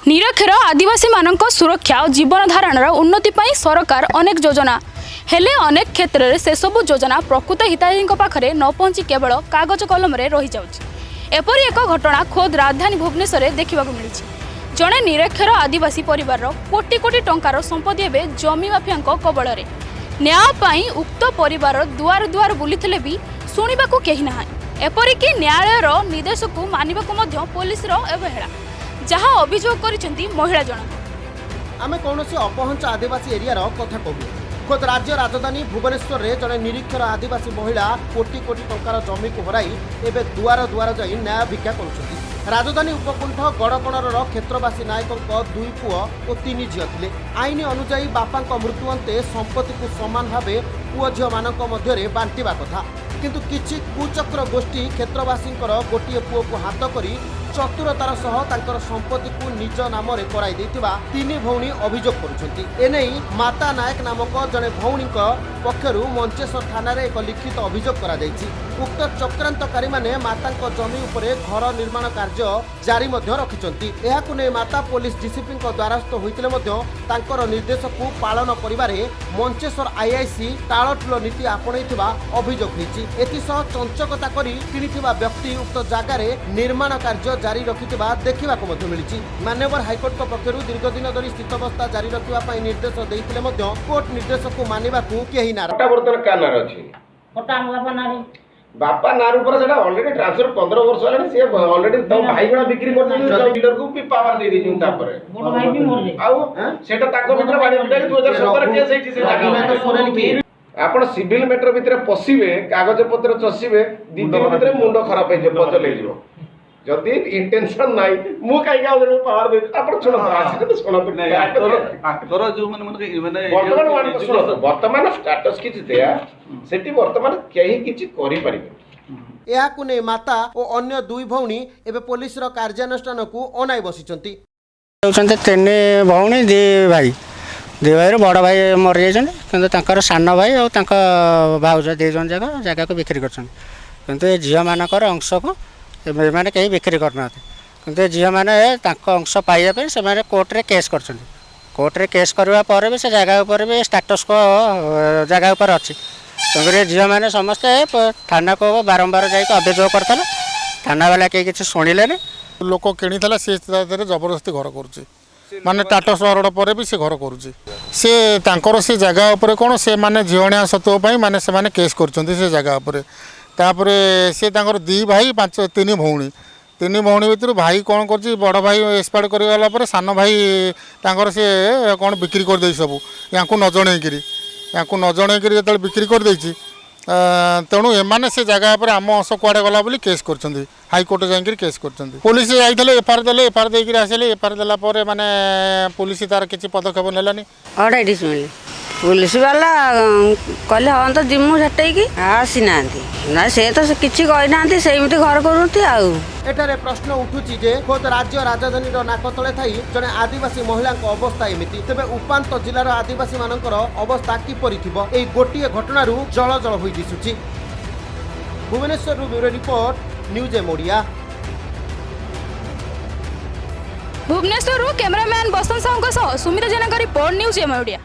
ନିରକ୍ଷର ଆଦିବାସୀମାନଙ୍କ ସୁରକ୍ଷା ଓ ଜୀବନ ଧାରଣର ଉନ୍ନତି ପାଇଁ ସରକାର ଅନେକ ଯୋଜନା ହେଲେ ଅନେକ କ୍ଷେତ୍ରରେ ସେସବୁ ଯୋଜନା ପ୍ରକୃତ ହିତାଧିକାରୀଙ୍କ ପାଖରେ ନ ପହଞ୍ଚି କେବଳ କାଗଜ କଲମରେ ରହିଯାଉଛି। ଏପରି ଏକ ଘଟଣା ଖୋଦ୍ ରାଜଧାନୀ ଭୁବନେଶ୍ୱରରେ ଦେଖିବାକୁ ମିଳିଛି। ଜଣେ ନିରକ୍ଷର ଆଦିବାସୀ ପରିବାରର କୋଟି କୋଟି ଟଙ୍କାର ସମ୍ପତ୍ତି ଏବେ ଜମି ମାଫିଆଙ୍କ କବଳରେ। ନ୍ୟାୟ ପାଇଁ ଉକ୍ତ ପରିବାର ଦୁଆର ଦୁଆର ବୁଲିଥିଲେ ବି ଶୁଣିବାକୁ କେହି ନାହିଁ। ଏପରିକି ନ୍ୟାୟାଳୟର ନିର୍ଦ୍ଦେଶକୁ ମାନିବାକୁ ମଧ୍ୟ ପୋଲିସର ଅବହେଳା, ଯାହା ଅଭିଯୋଗ କରିଛନ୍ତି ମହିଳା ଜଣକ। ଆମେ କୌଣସି ଅପହଞ୍ଚ ଆଦିବାସୀ ଏରିଆର କଥା କହୁନୁ। ଖୋଦ୍ ରାଜ୍ୟ ରାଜଧାନୀ ଭୁବନେଶ୍ୱରରେ ଜଣେ ନିରକ୍ଷର ଆଦିବାସୀ ମହିଳା କୋଟି କୋଟି ଟଙ୍କାର ଜମିକୁ ହରାଇ ଏବେ ଦୁଆର ଦୁଆର ଯାଇ ନ୍ୟାୟ ଭିକ୍ଷା କରୁଛନ୍ତି। ରାଜଧାନୀ ଉପକଣ୍ଠ ଗଡ଼କଣର କ୍ଷେତ୍ରବାସୀ ନାୟକଙ୍କ ଦୁଇ ପୁଅ ଓ ତିନି ଝିଅ ଥିଲେ। ଆଇନ ଅନୁଯାୟୀ ବାପାଙ୍କ ମୃତ୍ୟୁ ଅନ୍ତେ ସମ୍ପତ୍ତିକୁ ସମାନ ଭାବେ ପୁଅ ଝିଅମାନଙ୍କ ମଧ୍ୟରେ ବାଣ୍ଟିବା କଥା। କିନ୍ତୁ କିଛି କୁଚକ୍ର ଗୋଷ୍ଠୀ କ୍ଷେତ୍ରବାସୀଙ୍କର ଗୋଟିଏ ପୁଅକୁ ହାତ କରି ଚତୁରତାର ସହ ତାଙ୍କର ସମ୍ପତ୍ତିକୁ ନିଜ ନାମରେ କରାଇ ଦେଇଥିବା ତିନି ଭଉଣୀ ଅଭିଯୋଗ କରୁଛନ୍ତି। ଏନେଇ ମାତା ନାୟକ ନାମକ ଜଣେ ଭଉଣୀଙ୍କ ପକ୍ଷରୁ ମଞ୍ଚେଶ୍ୱର ଥାନାରେ ଏକ ଲିଖିତ ଅଭିଯୋଗ କରାଯାଇଛି। ଉକ୍ତ ଚକ୍ରାନ୍ତକାରୀମାନେ ମାତାଙ୍କ ଜମି ଉପରେ ଘର ନିର୍ମାଣ କାର୍ଯ୍ୟ ଜାରି ମଧ୍ୟ ରଖିଛନ୍ତି। ଏହାକୁ ନେଇ ମାତା ପୋଲିସ ଡିସିପିଙ୍କ ଦ୍ୱାରସ୍ଥ ହୋଇଥିଲେ ମଧ୍ୟ ତାଙ୍କର ନିର୍ଦ୍ଦେଶକୁ ପାଳନ କରିବାରେ ମଞ୍ଚେଶ୍ୱର ଆଇଆଇସି ଟାଳଟୁଳ ନୀତି ଆପଣେଇଥିବା ଅଭିଯୋଗ ହୋଇଛି। ଏଥିସହ ଚଞ୍ଚକତା କରି କିଣିଥିବା ବ୍ୟକ୍ତି ଉକ୍ତ ଜାଗାରେ ନିର୍ମାଣ କାର୍ଯ୍ୟ ଜାରି ରଖିଥିବା ଦେଖିବାକୁ ମଧ୍ୟ ମିଳିଛି। ମାନ୍ୟବର ହାଇକୋର୍ଟଙ୍କ ପକ୍ଷରୁ ଦୀର୍ଘଦିନ ଧରି ସ୍ଥିତାବସ୍ଥା ଜାରି ରଖିବା ପାଇଁ ନିର୍ଦ୍ଦେଶ ଦେଇଥିଲେ ମଧ୍ୟ କୋର୍ଟ ନିର୍ଦ୍ଦେଶକୁ ମାନିବାକୁ କେହି ନାରାଜ। ପଟ୍ଟା ବର୍ତ୍ତମାନ କାହା ନାଁରେ ଅଛି? ପଟ୍ଟା ଆମ ବାପା ନାଁରେ। ବାପା ନାଁ ଉପରେ ସେଟା ଅଲରେଡି ଟ୍ରାନ୍ସଫର 15 ବର୍ଷ ହେଲାଣି। ସିଏ ଅଲରେଡି ତମ ଭାଇ ଗୁଡା ବିକ୍ରି କରିଦେଇଛନ୍ତି। ଡିଲରକୁ ବି ପାୱାର ଦେଇ ଦେଇଛନ୍ତି ତାପରେ। ବଡ଼ ଭାଇ ବି ମରିଲେ। ଆଉ ସେଟା ତାଙ୍କ ଭିତରେ ବାଡି ପିଟା 2017 କେସ୍ ହେଇଛି ସେ ଜାଗା। ରଘୁନାଥ ସୋରେନ କିଏ? ଆପଣ ସିଭିଲ ମ୍ୟାଟର ଭିତରେ ପଶିବେ, କାଗଜ ପତ୍ର ଚଷିବେ, 2 ଦିନ ଭିତରେ ମୁଣ୍ଡ ଖରାପ ହେଇଯିବ, ପଜଲ ହେଇଯିବ। ଯଦି ଇଣ୍ଟେନସନ ନାହିଁ, ମୁଁ କାହିଁକି ଆଉ ଜଣଙ୍କୁ ପାୱାର ଦେବି? ଆପଣ ଶୁଣନ୍ତୁ, ଆସିଲେ ତ ଶୁଣନ୍ତୁ। ନାଇଁ, ଆଙ୍କର ଯୋଉମାନେ ମାନେ ମାନେ ବର୍ତ୍ତମାନ ଶୁଣନ୍ତୁ, ବର୍ତ୍ତମାନ ଷ୍ଟାଟସ୍ କିଛି ଦେୟା ସେଠି ବର୍ତ୍ତମାନ କେହି କିଛି କରିପାରିବେନି। ଏହାକୁ ନେଇ ମାତା ଓ ଅନ୍ୟ ଦୁଇ ଭଉଣୀ ଏବେ ପୋଲିସର କାର୍ଯ୍ୟାନୁଷ୍ଠାନକୁ ଅନାଇ ବସିଛନ୍ତି। ହେଉଛନ୍ତି ତିନି ଭଉଣୀ, ଦୁଇ ଭାଇ। ଦୁଇ ଭାଇରୁ ବଡ଼ ଭାଇ ମରିଯାଇଛନ୍ତି, କିନ୍ତୁ ତାଙ୍କର ସାନ ଭାଇ ଆଉ ତାଙ୍କ ଭାଉଜ ଦୁଇ ଜଣ ଯାକ ଜାଗାକୁ ବିକ୍ରି କରିଛନ୍ତି। କିନ୍ତୁ ଏ ଝିଅମାନଙ୍କର ଅଂଶକୁ ଏମାନେ କେହି ବିକ୍ରି କରିନାହାନ୍ତି। କିନ୍ତୁ ଏ ଝିଅମାନେ ତାଙ୍କ ଅଂଶ ପାଇବା ପାଇଁ ସେମାନେ କୋର୍ଟରେ କେସ୍ କରିଛନ୍ତି। କୋର୍ଟରେ କେସ୍ କରିବା ପରେ ବି ସେ ଜାଗା ଉପରେ ବି ଷ୍ଟାଟସ୍ ଜାଗା ଉପରେ ଅଛି। ତେଣୁକରି ଏ ଝିଅମାନେ ସମସ୍ତେ ଥାନାକୁ ବାରମ୍ବାର ଯାଇକି ଅଭିଯୋଗ କରିଥିଲେ। ଥାନାବାଲା କେହି କିଛି ଶୁଣିଲେନି। ଲୋକ କିଣିଥିଲା, ସେ ତା ଦେହରେ ଜବରଦସ୍ତି ଘର କରୁଛି। ମାନେ ଷ୍ଟାଟସ୍ ଅର୍ଡ଼ର ପରେ ବି ସେ ଘର କରୁଛି। ସେ ତାଙ୍କର ସେ ଜାଗା ଉପରେ କ'ଣ ସେମାନେ ଝିଅଣିଆ ସତ୍ତ୍ୱ ପାଇଁ ମାନେ ସେମାନେ କେସ୍ କରୁଛନ୍ତି ସେ ଜାଗା ଉପରେ। ତାପରେ ସେ ତାଙ୍କର ଦୁଇ ଭାଇ, ପାଞ୍ଚ, ତିନି ଭଉଣୀ। ତିନି ଭଉଣୀ ଭିତରୁ ଭାଇ କ'ଣ କରୁଛି, ବଡ଼ ଭାଇ ଏକ୍ସପାୟାର୍ଡ କରିଗଲା ପରେ ସାନ ଭାଇ ତାଙ୍କର ସେ କ'ଣ ବିକ୍ରି କରିଦେଇଛି ସବୁ ୟାଙ୍କୁ ନ ଜଣେଇକିରି। ୟାଙ୍କୁ ନ ଜଣେଇକିରି ଯେତେବେଳେ ବିକ୍ରି କରିଦେଇଛି, ତେଣୁ ଏମାନେ ସେ ଜାଗା ଉପରେ ଆମ ଅଂଶ କୁଆଡ଼େ ଗଲା ବୋଲି କେସ୍ କରିଛନ୍ତି। ହାଇକୋର୍ଟ ଯାଇକିରି କେସ୍ କରିଛନ୍ତି। ପୋଲିସ ଯାଇଥିଲେ, ଏଫଆଇଆର ଦେଲେ। ଏଫଆଇଆର ଦେଇକିରି ଆସିଲେ। ଏଫଆଇଆର ଦେଲା ପରେ ମାନେ ପୋଲିସ ତାର କିଛି ପଦକ୍ଷେପ ନେଲାନି। 2.5 ଡିସମିଲ। ପୁଲିସ ବାଲା କହିଲେ, ହଁ ତ ଯିମୁ ସେଠେଇକି। ଆସିନାହାନ୍ତି ନା, ସେ ତ କିଛି କହିନାହାନ୍ତି। ସେମିତି ଘର କରୁଛନ୍ତି ଆଉ। ଏଠାରେ ପ୍ରଶ୍ନ ଉଠୁଛି ଯେ ଖୋଦ୍ ରାଜ୍ୟ ରାଜଧାନୀର ନାକ ତଳେ ଥାଇ ଜଣେ ଆଦିବାସୀ ମହିଳାଙ୍କ ଅବସ୍ଥା ଏମିତି, ତେବେ ଉପାନ୍ତ ଜିଲ୍ଲାର ଆଦିବାସୀମାନଙ୍କର ଅବସ୍ଥା କିପରି ଥିବ, ଏହି ଗୋଟିଏ ଘଟଣାରୁ ଜଳ ଜଳ ହୋଇ ଦିଶୁଛି। ଭୁବନେଶ୍ୱରରୁ bureau report, news M Odia. ଭୁବନେଶ୍ୱରରୁ କ୍ୟାମେରାମ୍ୟାନ୍ ବସନ୍ତ ସାହୁଙ୍କ ସହ ସୁମିତା ଜେନାଙ୍କ ରିପୋର୍ଟ, ନ୍ୟୁଜ୍ ଏମ୍ ଓଡ଼ିଆ।